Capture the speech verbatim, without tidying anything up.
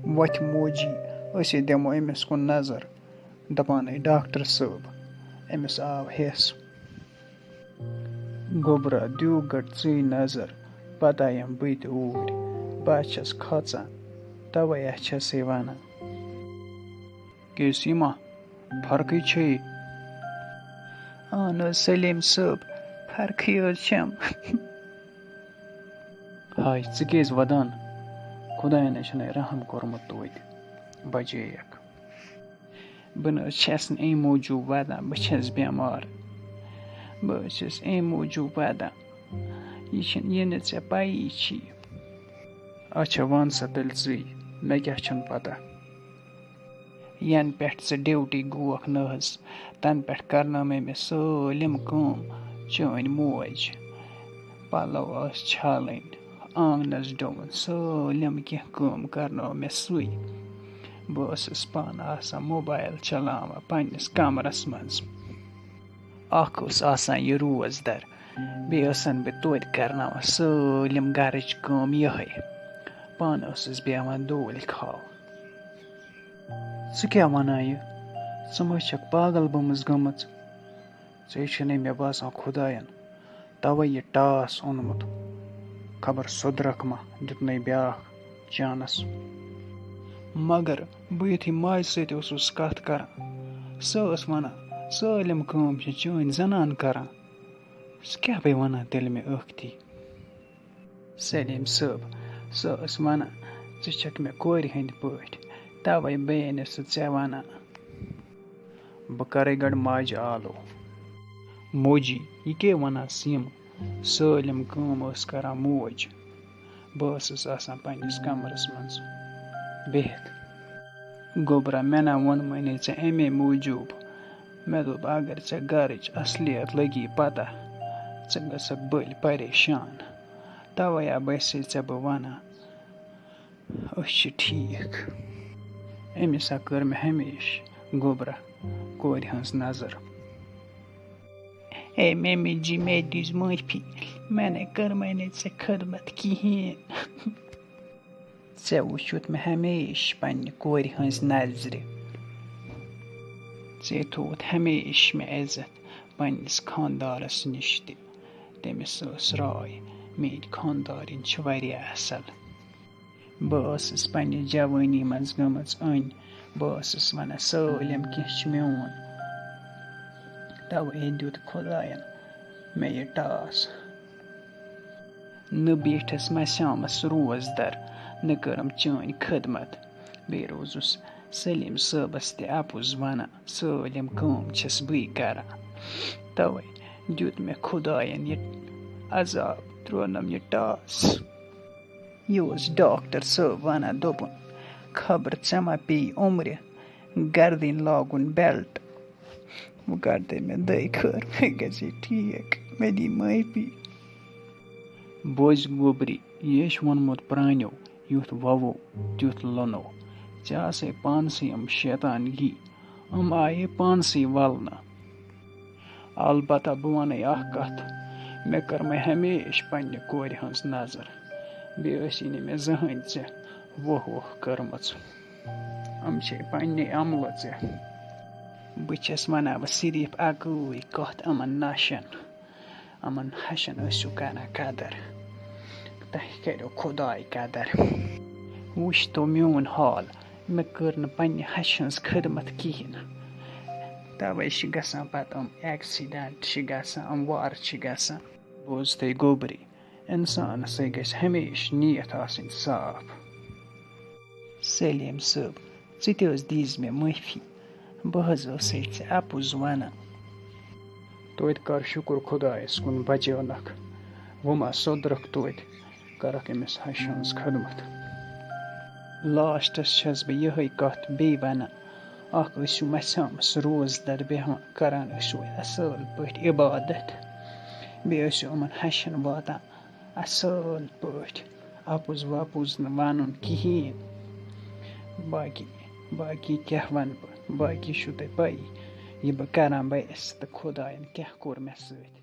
وۄتھِ موجی، أسۍ دِمو أمِس کُن نظر، دَپان ہے ڈاکٹر صٲب، أمِس آو ہٮ۪س۔ گوٚبرا، دِیِو گۄڈٕ ژٕے نظر، پَتہٕ یِمہٕ بہٕ تہِ اوٗرۍ۔ بہٕ حظ چھَس کھۄژان، تَوَے حظ چھَس یہِ وَنان۔ کیٛاہ سیٖما، فرقٕے چھے؟ اہن حظ سلیٖم صٲب، فرقٕے حظ چھَم۔ ہاے، ژٕ کیٛازِ وَدان؟ خۄدایَن حظ چھُنَے رحم کوٚرمُت توتہِ، بچییَکھ۔ بہٕ نہٕ حظ چھَس نہٕ اَمہِ موٗجوٗب وَدان، بہٕ چھَس بٮ۪مار۔ بہٕ حظ چھَس اَمہِ موٗجوٗب وَدان، یہِ چھِنہٕ، یہِ نہٕ ژےٚ پَیی چھی۔ اچھا، وَن سا تیٚلہِ ژٕے، مےٚ کیٛاہ چھَنہٕ پَتہ؟ یَنہٕ پٮ۪ٹھ ژٕ ڈیوٹی گوکھ نہٕ حظ، تَنہٕ پٮ۪ٹھ کرنٲو مےٚ مےٚ سٲلِم کٲم چٲنۍ موج۔ پَلو ٲس چھَلٕنۍ، آنٛگنَس ڈوُن، سٲلِم کینٛہہ کٲم کرنٲو مےٚ سُے۔ بہٕ ٲسٕس پانہٕ آسان موبایل چلاوان پنٛنِس کمرَس منٛز۔ اَکھ اوس آسان یہِ روزدَر، بیٚیہِ ٲسَن بہٕ توتہِ کرناوان سٲلِم گَرٕچ کٲم یِہوٚے۔ پانہٕ ٲسٕس بیٚہوان دولۍ کھال۔ ژٕ کیٛاہ وَنان یہِ؟ ژٕ مہ چھَکھ پاگل بٔمٕژ گٔمٕژ؟ ژےٚ چھُنَے مےٚ باسان خۄدایَن تَوَے یہِ ٹاس اوٚنمُت۔ خبر سۄدرَکھ ما دیُتنَے بیٛاکھ چانَس۔ مگر بہٕ یُتھُے ماجہِ سۭتۍ اوسُس کَتھ کَران، سۄ ٲس وَنان، سٲلِم کٲم چھِ چٲنۍ زَنان کَران۔ سُہ کیٛاہ بیٚیہِ وَنان تیٚلہِ مےٚ ٲکھتی؟ سلیٖم صٲب، سۄ ٲس وَنان، ژٕ چھَکھ مےٚ کورِ ہٕنٛدۍ پٲٹھۍ، تَوَے بیٚیہِ نہٕ سُہ ژےٚ وَنان۔ بہٕ کَرَے گۄڈٕ ماجہِ آلو۔ موجی، یہِ کیٛاہ وَنان سیٖمہٕ؟ سٲلِم کٲم ٲس کَران موج۔ بہٕ ٲسٕس آسان پنٛنِس کَمرَس منٛز بِہِتھ۔ گوٚبرا، مےٚ نا ووٚنمَے نہٕ ژےٚ اَمے موٗجوٗب۔ مےٚ دوٚپ، اگر ژےٚ گَرٕچ اَصلِیَت لٔگی پَتہ، ژٕ گژھَکھ بٔلۍ پریشان۔ تَوَے ہا بَسے ژےٚ بہٕ وَنان، أسۍ چھِ ٹھیٖک۔ أمِس ہا کٔر مےٚ ہمیشہٕ گوٚبرا کورِ ہٕنٛز نظر۔ اے ممی جی، مےٚ دِژ معٲفی، مےٚ نے کٔرمَے نہٕ ژےٚ خدمت کِہیٖنۍ۔ ژےٚ وٕچھُتھ مےٚ ہمیشہٕ پنٛنہِ کورِ ہٕنٛز نظرِ۔ ژےٚ تھوٚوُتھ ہمیشہٕ مےٚ عزت پنٛنِس خانٛدارَس نِش تہِ۔ تٔمِس ٲس راے، میٛٲنۍ خانٛدارِنۍ چھِ واریاہ اَصٕل۔ بہٕ ٲسٕس پنٛنہِ جوٲنی منٛز گٔمٕژ أنۍ۔ بہٕ ٲسٕس وَنان، سٲلِم کینٛہہ چھُ میون۔ تَوَے دیُت خۄدایَن مےٚ یہِ ٹاس۔ نہٕ بیٖٹھِس مَسیامَس روزدَر، نہٕ کٔرٕم چٲنۍ خدمت۔ بیٚیہِ روٗزُس سلیٖم صٲبَس تہِ اَپُز وَنان، سٲلِم کٲم چھَس بٕے کَران۔ تَوَے دیُت مےٚ خۄدایَن یہِ عذاب، ترٛوونَم یہِ ٹاس۔ یہِ اوس ڈاکٹر صٲب وَنان، دوٚپُن، خبر ژےٚ ما پیٚیہِ عُمرِ گردٕنۍ لاگُن بیلٹ۔ وۄنۍ کَر تٔمۍ مےٚ دٔے خٲر، مےٚ گژھِ ٹھیٖک، مےٚ دی معٲفی۔ بوزِ گوٚبری، یہِ چھُ ووٚنمُت پرٛانیو، یُتھ وَوو، تیُتھ لونو۔ ژےٚ آسَے پانسٕے یِم شیطان گی، یِم آیے پانسٕے وَلنہٕ۔ البتہ بہٕ وَنَے اَکھ کَتھ، مےٚ کٔرمَے ہمیشہٕ پنٛنہِ کورِ ہٕنٛز نظر، بیٚیہِ ٲسی نہٕ مےٚ زٕہٕنۍ ژےٚ ووہ ووہ کٔرمٕژ۔ یِم چھے پنٛنہِ عملہٕ ژےٚ۔ بہٕ چھَس وَنان وۄنۍ صرف اَکٕے کَتھ یِمَن نَشَن، یِمَن ہَشَن ٲسِو کَران قدر، تۄہہِ کَریو خۄداے قدر۔ وٕچھ تو میون حال، مےٚ کٔر نہٕ پنٛنہِ ہَشہِ ہٕنٛز خدمت کِہیٖنۍ نہٕ۔ تَوَے چھِ گژھان پَتہٕ یِم ایکسیڈنٹ چھِ گژھان، یِم وارٕ چھِ گژھان۔ بوز تُہۍ گوٚبری، اِنسانَس سۭتۍ گژھِ ہمیشہٕ نیت آسٕنۍ صاف۔ سلیٖم صٲب، ژٕ تہِ حظ دیٖز مےٚ معٲفی، بہٕ حظ ٲسَے ژےٚ اَپُز وَنان۔ توتہِ کر شُکُر خۄدایَس کُن، بچٲونَکھ۔ وۄنۍ ما سۄدرَکھ توتہِ، کَرَکھ أمِس ہَشہِ ہٕنٛز خدمت۔ لاسٹَس چھَس بہٕ یِہوٚے کَتھ بیٚیہِ وَنان، اَکھ ٲسِو مَژھِ آمٕژ روزدَر بیٚہوان، کَران ٲسِو اَصٕل پٲٹھۍ عبادت، بیٚیہِ ٲسِو یِمَن ہَشَن واتان اَصٕل پٲٹھۍ، اَپُز وَپُز نہٕ وَنُن کِہیٖنۍ۔ باقی، باقی کیٛاہ وَنہٕ بہٕ؟ باقی چھُو تۄہہِ پَیی، یہِ بہٕ کَران بَیَس تہٕ خۄدایَن کیٛاہ کوٚر مےٚ سۭتۍ۔